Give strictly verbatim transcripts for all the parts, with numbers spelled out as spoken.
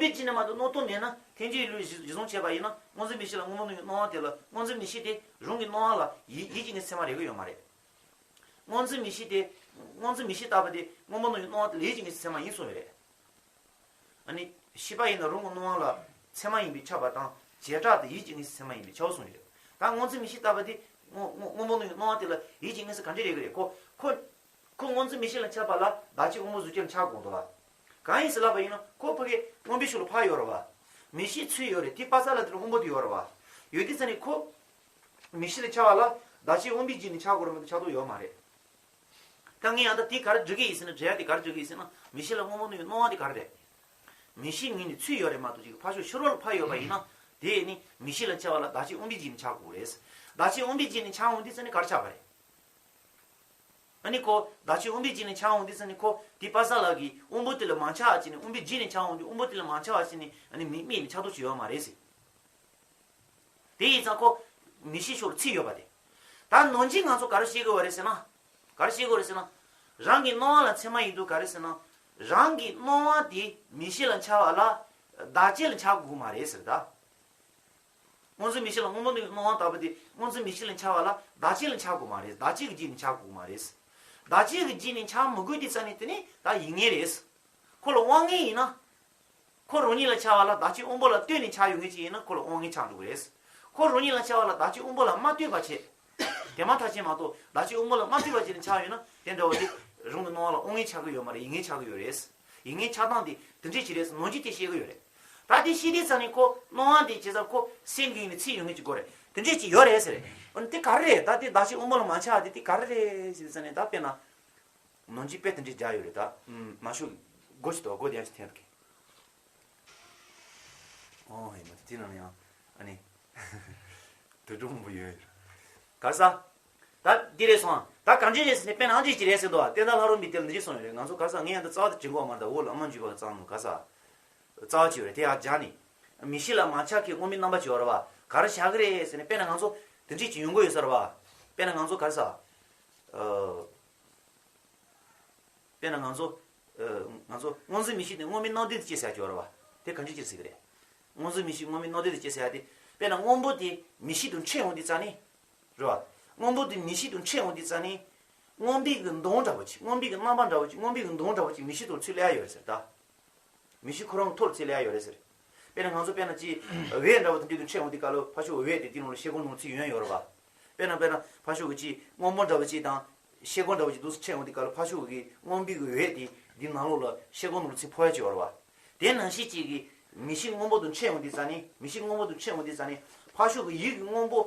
པའི་རྗེས་ནས་མ་གཏོགས་སྣང་སྟོང་མེད་ན། ཐལ་འགྱུར་ལུགས་གཞི་གཞི་བཟུང་བྱས་པ་ཡིན་ན། སྔོ་འཛིན་མིག་ཤེས་ལ་སྔོན་པོ་སྣང་བའི་སྣང་བ་དེ་ལ། སྔོ་འཛིན་མིག་ཤེས་དེ་རང་གི་སྣང་བ་ལ་ཡིད་ཡིད་ཀྱི་ངོས་སུ་ཚད་མ་རེག་གི་ཡོད་མ་རེད། སྔོ་འཛིན་མིག་ཤེས་དེ། སྔོ་འཛིན་མིག་ཤེས་ལྟ་བུ་དེ་སྔོན་པོ་སྣང་བའི་སྣང་བ་དེ་ལ་ཡིད་ཀྱི་ངོས་སུ་ཚད་མ་ཡིན་གསུངས་ཡོད་རེད། ཨ་ནི་ཤེས་པ་ཡིན་ན་རང་གི་སྣང་བ་ལ་ཚད་མ་ཡིན་པས་ཁྱབ་པ་དང་། བྱེ་བྲག་ཏུ་ཡིད་ཀྱི་ངོས་སུ་ཚད་མ་ཡིན་པས་ཁྱབ་གསུངས་ཡོད། ད་སྔོ་འཛིན་མིག་ཤེས་ལྟ་བུ་དེ་སྔོ་སྔོ་སྔོན་པོ་སྣང་བའི་སྣང་བ་དེ་ལ་ཡིད་ཀྱི་ངོས་སུ་ག་འདྲ་རེག་གི་རེད། ཁོ་ཁོ་ཁོ་སྔོ་འཛིན་མིག་ཤེས་ལ་ཁྱབ་པ་ལ་དག་བྱེད་དབང་པོ་གཟུགས་ཅན་ལ་ཁྱབ་དགོས་འདུག་བ། གང་ཡིན་ཟེར་ལབ་པ་ཡིན་ན། ཁོ་ཕ་གིའི་སྔོན་པོའི་ཕྱོགས་ལ་ཕར་ཡོད་རེད་བ། མིག་ཤེས་ཚུར་ཡོད་རེད། དེའི་པ་ས་ལ་དེར་སྔོན་པོ་དེ་ཡོད་རེད་བ། ཡོད་དུས་ཙ་ནས་ཁོ་མིག་ཤེས་ལ་ཁྱབ་པ་ལ་དག་བྱེད་དབང་པོའི་རྗེས་ནས་ཁྱབ་དགོས་རེད་མ་གཏོགས་ཁྱབ་ཐབས་ཡོད་མ་རེད། ད་ངས་ཡང་ད་དེ་ག་རེ་འགྲིག་གི་ཡིན་ཟེར་ན། འགྲེལ་ཡ་དེ་ག་རེ་འགྲིག་གི་ཡིན་ཟེར་ན། མིག་ཤེས་ལ་སྔོན་པོ་སྣང་བའི་སྣང་བ་དེ་ག་རེ་རེད། མིག་ཤེས་ངོས་ནས་ཚུར་ཡོད་རེད་མ་གཏོགས་ཅིག་ཕར་ཕྱོགས་ཕྱི་རོལ་ལ་ཕར་ཡོད་པ་ཡིན་ན། དེ་ནི་མིག་ཤེས་ལ་ཁྱབ་པ་ལ་དག་བྱེད་དབང་པོའི་རྗེས་ནས་ཁྱབ་དགོས་རེད། དག་བྱེད་དབང་པོའི་རྗེས་ནས་ཁྱབ་འོང་དུས་ཙ་ནས་ག་རེ་ཆགས་པ་རེད། ཨ་ནི་ཁོ་དག་བྱེད་དབང་པོའི་རྗེས་ནས་ཁྱབ་འོང་དུས་ཙ་ནས་ཁོ་དེ་པ་ས་ལ་གི་དབང་པོ་དེ་ལ་མ་ཆགས་བྱས་ནས། དབང་པོའི་རྗེས་ནས་ཁྱབ་འོང་དུས་དབང་པོ་དེ་ལ་མ་ཆགས་བྱས་ནས། ཨ་ནི་མིག་མིག་ནས་ཁྱབ་ཐབས་ཅིག་ཡོད་མ་རེད་ཟེར། དེ་ཡིན་ཙང་ཁོ་མིག་ཤེས་ཕྱོགས་ལ་ཚུར་ཡོད་པ་དེ། ད་ནང་བཞིན་ང་ཚོ་ག་རེ་ཤེས་དགོས་པ་རེད་ཟེར་ན། ག་རེ་ཤེས་དགོས་རེད་ཟེར་ན། རང་གི་སྣང་བ་ལ་ཚད་མ་ཡིན་དུས་ག་རེ་ཟེར་ན། རང་གི་སྣང་བ་དེ་མིག་ཤེས་ལ་འཆར་བ་ལ་དག་བྱེད་ལ་འཆར་དགོས་མ་རེད་ཟེར་ད། སྔོ་འཛིན་མིག་ཤེས་ལ་སྔོན་པོ་སྣང་བའི་སྣང་བ་ལྟ་བུ་དེ་སྔོ་འཛིན་མིག་ཤེས་ལ་འཆར་བ་ལ་དག་བྱེད་ལ་འཆར་དགོས་མ་རེད། དག་བྱེད་ཀྱི་རྗེས་ནས་འཆར་དགོས་མ་རེད། དག་བྱེད་ཀྱི་རྗེས་ནས་འཆར་མི་དགོས་དུས་ཙ་ནས་དེ་ནི་ད་ཡིད་ངེས་རེད། ཁོ་ལ་དབང་ངེས་ཡིན་ན། ཁོ་རང་ཉིད་ལ་འཆར་བ་ལ་དག་བྱེད་དབང་པོ་ལ་ལྟོས་ནས་འཆར་ཡོང་མཁན་ཅིག་ཡིན་ན། ཁོ་ལ་དབང་ངེས་ཆགས་འགྲོ་གི་རེད། ཁོ་རང་ཉིད་ལ་འཆར་བ་ལ་དག་བྱེད་དབང་པོ་ལ་མ་ལྟོས་པ་བྱས། དེ་མ་ཐག་ཆད་མ་གཏོགས་དག་བྱེད་དབང་པོ་ལ་མ་ལྟོས་པ་བྱས་ནས་འཆར་ཡོང་ན། དེ་འདྲ་བ་དེ་རང་གི་སྣང་བ་ལ་དབང་ངེས་ཆགས་ཀྱི་ཡོད་མ་རེད། ཡིད་ངེས་ཆགས་ཀྱི་ཡོད་རེད། ཡིད་ངེས་ཆགས་སྟངས་དེ་དེ་འདྲས་ཅིག་རེད། ནང་བཞིན་དེ་ཤེས་ཀྱི་ཡོད་རེད། ད་དེ་ཤེས་དུས་ཙ་ནས་ཁོ་སྣང་བ་དེ་བྱས་ཙང་ཁོ་སེམས་ཀྱི་ངོས་ནས་ཚུར་ཡོང་མཁན་ཅིག་དགོས་རེད། དེ་འདྲས་ཅིག་ཡོད་རེད་ཟེར། འོ་ན་དེ་ག་རེ་རེད། ད་དེ་དག་བྱེད་དབང་པོ་ལ་མ་འཆར་བ་དེ་དེ་ག་རེ་རེད་ཟེར་དུས་ཙ་ནས། ད་དཔེར་ན། ནང་བཞིན་དཔེ་དེ་འདྲས་སྦྱར་ཡོད་རེད། ད་མ་ཤོད། སྒོ་ཞིག་དང་སྒོ་དེ་ཡང་ཞིག་འཐེན་རོགས་གྱིས། ཨོ་ཧེ་མ། དེ་ནང་ཡང་ཨ་ནི་དུད་འགྲོ་མང་པོ་ཡོད་རེད། ག་རེ་ཟ། ད་འདི་རེད་སོང་། ད་གང་ཅི་རེད་ཟེར་ནས། དཔེར་ན་ཨང་ཅིག་ཅིག་རེད་ཟེར་འདུག་བ། བསྟན་དར་ལྷ་རམས་པའི་དེ་ལ་འདི་འདྲས་གསུངས་ཡོད་རེད། ང་ཚོ་ག་རེ་ཟ། ངས་ཡང་ད་རྩ་བ་དེ་དྲན་གྱི་ཡོད་མ་རེད། ད་འོག་ལ་ཨ་མ་འཇུ་བ་གི་རྩ་ནང་ག་རེ་ཟ། རྩ་བ་ཅིག་ཡོད་རེད། དེ་ཡར་སྦྱར་ནས། མིག་ཤེས་ལ་མ་འཆར་མཁན་དངོས་མེད་རྣམ་པ་ཅིག་ཡོད་རེད་བ། ག་རེ་བཞག་གི་རེད་ཟེར་ནས། དཔེར་ན་ང་ཚོ་དེ་འདྲས་ཅིག་ཡོང་གི་ཡོད་ས་རེད་བ། དཔེར་ན་ང་ཚོ་ག་རེ་ཟ། ཨ། དཔེར་ན་ང་ཚོ། ཨ། ང་ཚོ་སྔོ་འཛིན་མིག་ཤེས་དེ་དངོས་མེད་སྣང་ལྡན་དུ་སྐྱེས་ཟེར་ཡག་ཅིག་ཡོད་རེད་བ། དེ་གང་ཅི་ཅིག་ཟེར་གི་རེད། སྔོ་འཛིན་མིག་ཤེས་དངོས་མེད་སྣང་ལྡན་དུ་སྐྱེས་ཟེར་ཡག་དེ། དཔེར་ན་སྔོན་པོ་དེ་མིག་ཤེས་དང་འཕྲད་ཡོང་དུས་ཙ་ནས། རེད་བ། སྔོན་པོ་དེ་མིག་ཤེས་དང་འཕྲད་ཡོང་དུས་ཙ་ནས། སྔོན་པོའི་གི་མདངས་འདྲ་བོ་ཅིག་སྔོན་པོའི་གི་རྣམ་པ་འདྲ་བོ་ཅིག་སྔོན་པོའི་གི་མདངས་འདྲ་བོ་ཅིག་མིག་ཤེས་དང་ཚུར་སླེབས་ཡག་ཡོད་རེད་ཟེར་ད། མིག་ཤེས་ཁོ་རང་གི་ཐོག་ལ་ཚུར་སླེབས་ཡག་ཡོད་རེད་ཟེར། དཔེར་ན་ང་ཚོ་དཔེར་ན་ཅིག་འོད་འདྲ་བོ་དེ་འདྲས་དང་འཕྲད་ཡོང་དུས་སྐབས་ལ། ཕར་ཕྱོགས་འོད་དེ་དེའི་ནང་ལ་ཤེལ་སྒོ་ནང་ཚུར་ཡོང་ཡག་ཡོད་རེད་བ། དཔེར་ན་དཔེར་ན་ཕར་ཕྱོགས་ཀྱི་ཅིག་སྔོན་པོ་འདྲ་བོ་ཅིག་དང་། ཤེལ་སྒོ་འདྲ་བོ་ཅིག་འདུག་སེ་འཕྲད་ཡོང་དུས་སྐབས་ལ། ཕར་ཕྱོགས་ཀྱི་སྔོན་པོའི་གི་འོད་དེ་འདིའི་ནང་ལོགས་ལ་ཤེལ་སྒོ་ནང་ལ་ཚུར་ཕོག་ཡག་ཅིག་ཡོད་རེད་བ། དེ་ནང་བཞིན་ཅིག་གི་མིག་ཤེས་སྔོན་པོ་དང་འཕྲད་ཡོང་དུས་ཙ་ནས། མིག་ཤེས་སྔོན་པོ་དང་འཕྲད་ཡོང་དུས་ཙ་ནས། ཕར་ཕྱོགས་ཀྱི་ཡིད་ཀྱི་སྔོན་པོ་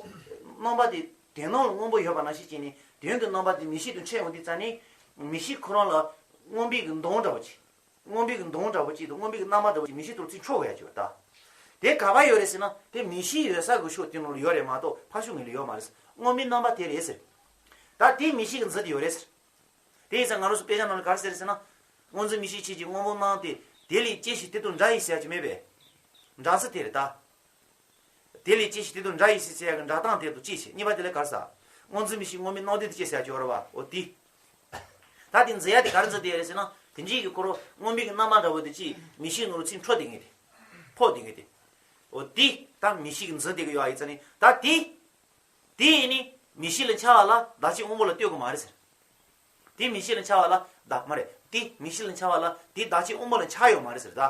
རྣམ་པ་དེ་དོན་སྣང་ལ་སྔོན་པོ་ཡོད་པ་ནང་བཞིན་བྱས་ནས། དོན་གྱི་རྣམ་པ་དེ་མིག་ཤེས་དང་འཕྲད་ཡོང་དུས་ཙ་ནས། མིག་ཤེས་ཁོ་རང་ལ་སྔོན་པོའི་གི་མདངས་འདྲ་བོ་ཅིག་སྔོན་པོའི་གི་མདངས་འདྲ་བོ་ཅིག་དང་། སྔོན་པོའི་གི་རྣམ་པ་འདྲ་བོ་ཅིག་མིག་ཤེས་ཐོག་ལ་ཚུར་འཕྲོ་དགོས་ཡག་ཅིག་ཡོད་རེད་ད། དེ་ག་པར་ཡོད་རེད་ཟེར་ན། དེ་མིག་ཤེས་ཡོད་ས་གི་ཕྱོགས་དེ་ནང་ལ་ཡོད་རེད་མ་གཏོགས་ཕར་ཕྱོགས་ངོས་ལ་ཡོད་མ་རེད་ཟེར། སྔོན་པོའི་རྣམ་པ་དེ་རེད་ཟེར། ད་དེ་མིག་ཤེས་ཀྱི་མཛུབ་དེ་ཡོད་རེད་ཟེར། དེ་ཡིན་ཙང་ང་རང་ཚོ་དཔེ་ཆ་ནང་ལ་ག་རེ་ཟེར་ཟེར་ན། སྔོ་འཛིན་མིག་ཤེས་ཕྱེད་ཀྱིས་དབང་པོ་སྣང་སྟེ། དེ་ལས་སྐྱེ་ཞིང་དེ་དང་འདྲ་ཡི་ཟེར་ཡག་ཅིག་མེད་པས། འདྲ་ས་དེ་རེད་ད། དེ་ལས་སྐྱེ་ཞིང་དེ་དང་འདྲ་ཡི་ཟེར་ཡག་གི་འདྲ་སྟངས་དེ་དང་གཅིག་བྱས། གཉིས་པ་དེ་ལ་ག་རེ་ཟ། སྔོ་འཛིན་མིག་ཤེས་དངོས་མེད་སྣང་ལྡན་དུ་སྐྱེས་ཟེར་ཡག་ཅིག་ཡོད་རེད་བ། འོ་དེ། ད་དེ་མཛུབ་ཡག་དེ་ག་རེ་མཛུབ་བསྡད་ཡོད་རེད་ཟེར་ན། དེ་འདྲའི་གི་ཁོ་རང་སྔོན་པོའི་གི་རྣམ་པ་འདྲ་བོ་དེ་ཅིག་མིག་ཤེས་ནང་ལ་ཚུར་འཕྲོ་བསྡད་མཁན་དེ། ཕོག་བསྡད་མཁན་དེ། འོ་དེ། ད་མིག་ཤེས་ཀྱི་མཛུབ་དེ་གི་ཡོད་ཡིན་ཙང་ནི། ད་དེ། དེ་ཡིན་ནི་མིག་ཤེས་ལ་འཆར་བ་ལ་དག་བྱེད་དབང་པོ་ལ་ལྟོས་དགོས་མ་རེད་ཟེར། དེ་མིག་ཤེས་ལ་འཆར་བ་ལ་དག་མ་རེད། དེ་མིག་ཤེས་ལ་འཆར་བ་ལ་དེ་དག་བྱེད་དབང་པོ་ལ་འཆར་ཡོད་མ་རེད་ཟེར་ད།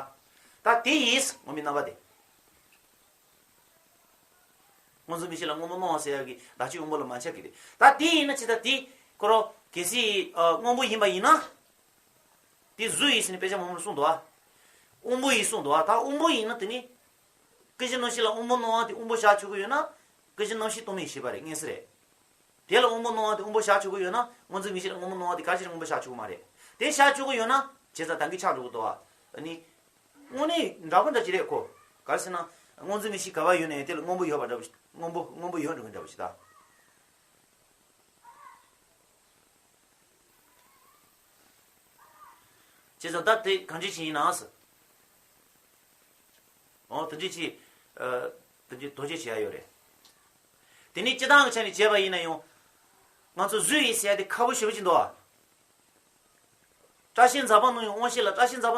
ད་དེ་ཡིས་སྔོན་པོའི་རྣམ་པ་དེ། སྔོ་འཛིན་མིག་ཤེས་ལ་སྔོན་པོ་སྣང་བ་ཟེར་ཡག་གི་དག་བྱེད་དབང་པོ་ལ་མ་འཆར་གི་རེད། ད་དེ་ཡིན་ན་ཅི་ད་དེ་ཁོ་རང་གལ་སྲིད་ཨ་སྔོན་པོ་ཡིན་པ་ཡིན་ན། དེ་གཟུགས་ཡིན་ཟེར་ནས་དཔེ་ཆ་མང་པོར་གསུངས་འདུག་ཨ། དབང་པོ་ཡིན་གསུངས་འདུག་ཨ། ད་དབང་པོ་ཡིན་ན་དེ་ནི། སྐུ་བཞི་སྣང་བཞི་ལ་དབང་པོ་སྣང་བ་དེ་དབང་པོ་བཞག་ཆོག་གི་ཡོད་ན། སྐུ་བཞི་སྣང་བཞི་སྟོང་མིན་ཞེས་པ་རེད། མངོན་གསལ་རེད། དེ་ལ་དབང་པོ་སྣང་བ་དེ་དབང་པོ་བཞག་ཆོག་གི་ཡོད་ན། སྔོ་འཛིན་མིག་ཤེས་ལ་སྔོན་པོ་སྣང་བ་དེ་ག་ཅིར་དབང་པོ་བཞག་ཆོག་གི་མ་རེད། དེ་བཞག་ཆོག་གི་ཡོད་ན་བྱས་ཙང་ད་གིན་ཆགས་འགྲོ་གི་འདུག་ཨ། ཨ་ནི། དངོས་གནས་འདྲ་པོ་འདྲ་ཅིག་རེད་ཁོ། ག་རེ་ཟེར་ན། སྔོ་འཛིན་མིག་ཤེས་ག་པར་ཡོད་ནའི་དེ་ལ་སྔོན་པོ་ཡོད་པ་འདྲ་པོ་ཞིག་སྔོན་པོ་སྔོན་པོ་ཡོད་འགྲོ་གི་འདྲ་པོ་ཞིག་ད། བྱས་ཙང་ད་དེ་གང་ཅི་ཞིག་ཡིན་ནའང་ཟེར། འོ་དེ་འདྲ་ཅིག་ཨ། དེ་འདྲ་དོགས་གཅོད་བྱེད་ཡག་ཡོད་རེད། དེ་ནས་སྤྱིར་བཏང་གི་ཆ་ནས་བྱས་པ་ཡིན་ན་ཡང་། ང་ཚོ་གཟུགས་ཡིན་ཟེར་ཡག་དེ་ཁག་པོ་ཞེ་པོ་ཅིག་འདུག་ཨ། བཀྲ་ཤིས་རྫ་དཔངས་སྣང་བའི་དབང་ཤེས་ལ། བཀྲ་ཤིས་རྫ་དཔངས་